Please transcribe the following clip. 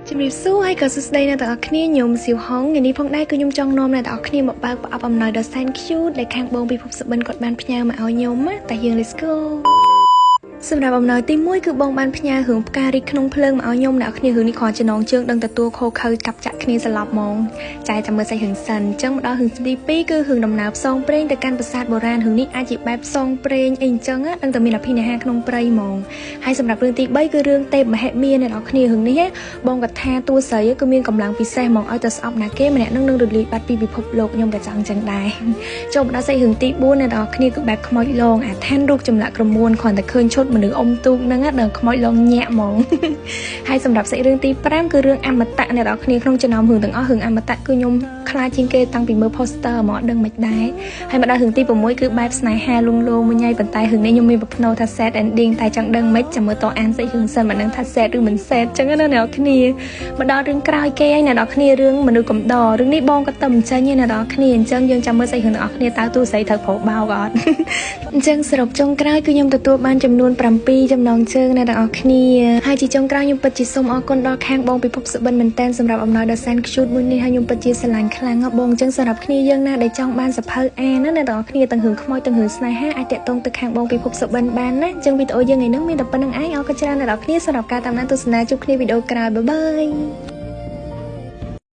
ជំរាបសួរហើយក៏សួស្តីអ្នកទាំងអស់គ្នាខ្ញុំសៀវហុងថ្ងៃនេះផងដែរគឺខ្ញុំចង់នាំអ្នកទាំងអស់គ្នាមកបើកប្រអប់អំណោយដ៏សែន cute ដែលខាងបងពិភពសុបិនគាត់បានផ្ញើមកឲ្យខ្ញុំណាតែយើង let's go។ សម្រាប់អំណោយទី1គឺបងបានផ្ញើរឿងផ្ការីកក្នុងភ្លើងមកឲ្យខ្ញុំអ្នកគ្នារឿងនេះគ្រាន់ចំណងជើងដឹងទទួលខោខើកាប់ចាក់គ្នាស្លាប់ហ្មងចាយចាំមើលសាច់រឿងសិនអញ្ចឹងមកដល់រឿងទី2គឺរឿងដំណើរផ្សងព្រេងទៅកាន់ប្រាសាទបុរាណរឿងនេះអាចជាបែបផ្សងព្រេងអីអញ្ចឹងដឹងតែមានអភិនិហាក្នុងព្រៃហ្មងហើយសម្រាប់រឿងទី3គឺរឿងទេពមហិមាអ្នកនរគ្នារឿងនេះបងកថាតួស្រីគឺមានកម្លាំងពិសេសហ្មងឲ្យតែស្អប់ណាគេម្នាក់នឹងនឹងរលាយបាត់ពីពិភពលោកខ្ញុំក៏ចង់អញ្ចឹងដែរចូលមកដល់សាច់រឿងទី4អ្នកនរគ្នាគឺបែបខ្មោចលងអាឋានរូបចម្លាក់ក្រមួនគ្រាន់តែឃើញឈុតមនុស្សអុំទូកហ្នឹងដល់ខ្មោចលងញាក់ហ្មងហើយសម្រាប់សាច់រឿងទី5គឺរឿងអមតៈអ្នកនរគ្នាក្នុងចំណោមរឿងទាំងអស់រឿងអមតៈគឺខ្ញុំខ្លាចជាងគេតាំងពីមើល poster មកដឹងមិនដែរហើយមកដល់រឿងទី6គឺបែបស្នេហាលួងលោមមួយញ៉ៃប៉ុន្តែរឿងនេះខ្ញុំមានប្រភ្នោថា sad ending តែចង់ដឹងមិនចាំមើលតអានសាច់រឿងសិនមិនដឹងថា sad ឬមិន sad ចឹងណាអ្នកនរគ្នាមកដល់រឿងក្រោយគេហើយអ្នកនរគ្នារឿងមនុស្សកំដររឿងនេះបងក៏ទៅមិនចេញទេអ្នកនរគ្នាអញ្ចឹងយើងចាំមើលសាច់រឿងទាំងអស់គ្នាតើទូស្រីត្រូវប្របោកអត់អញ្ចឹងសរុបចុងក្រោយគឺខ្ញុំទទួលបានចំនួន7ចំណងជើងអ្នកទាំងអស់គ្នាហើយជាចុងក្រោយខ្ញុំពិតជាសូមអរគុណដល់ខាងបងពិភពសុបិនមែនតែនសម្រាប់អំណោយដ៏សែន cute មួយនេះហើយខ្ញុំពិតជាស្រឡាញ់ខ្លាំងបងអញ្ចឹងសម្រាប់គ្នាយើងណាដែលចង់បានសភៅអានណាអ្នកទាំងអស់គ្នាទាំងរឿងខ្មោចទាំងរឿងស្នេហាអាចតាក់ទងទៅខាងបងពិភពសុបិនបានណាអញ្ចឹងវីដេអូយើងថ្ងៃនេះមានតែប៉ុណ្្នឹងឯងអរគុណច្រើនអ្នកទាំងអស់គ្នាសម្រាប់ការតាមដានទស្សនាជួបគ្នាវីដេអូក្រោយ bye bye។